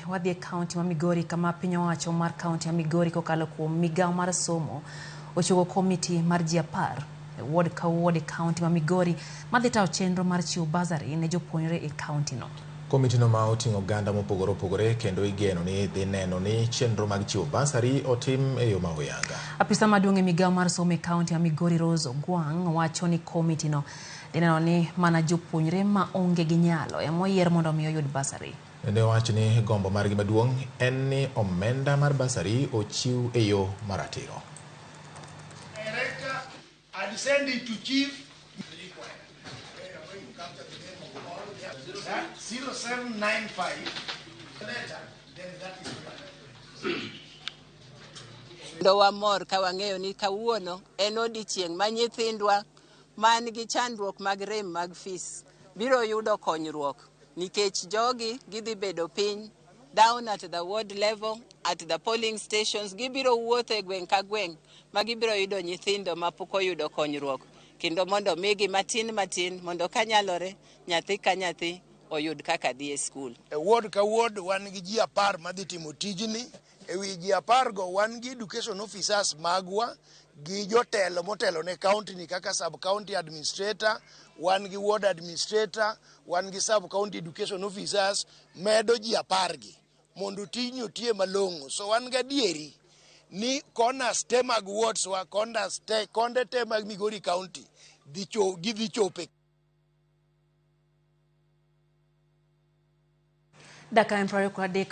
Wadhi e kaunti ma Migori kama piny owacho mar kaunti ma Migori kokalo kuom migawo mar somo ochiwo komiti mar ji 10 e ward ka ward e kaunti ma Migori madhi tayo chenro mar chiwo bursary ne jopuonjre e kaunti no. Komitino ma oting'o oganda mopogore opogore kendo igeno ni dhi neno ni chenro mag chiwo bursary otim e yo ma oyanga. Apisa maduong' e migawo mar somo e kaunti ma Migori Rose Ogwang' wacho ni komiti no dhi neno ni mana jopuonjre ma onge gi nyalo ema oyier mondo mi oyud bursary. Bende owacho ni gombo margi maduong' en ni omenda mar bursary ochiw e yo maratiro. Director and send it to chief. That 0795 letter, then that is Kendo wamor ka wang'eyo ni kawuono en odiechieng' ma nyithindwa man gi chandruok mag rem mag fees biro yudo konyruok nikech jogi gidhi bedo piny down at the ward level, at the polling stations, gibiro wuotho e gweng' ka gweng' ma gibiro yudo nyithindo ma pok oyudo konyruok kendo mondo migi matin matin mondo kanyalore nyathi ka nyathi oyud kaka dhi e skul. E ward ka ward wan gi ji 10 madhi timo tijni. E wi ji 10 go wan gi education officers magwa gi jotelo motelo ne county ni kaka sub county administrator, wan gi ward administrator, wan gi sub county education officers, medo ji 10 gi mondo tijni otiye malong'o. So wan gadieri ni corners te mag wards wa, corners te, konde te mag Migori County gidhi chope. Dakika 23.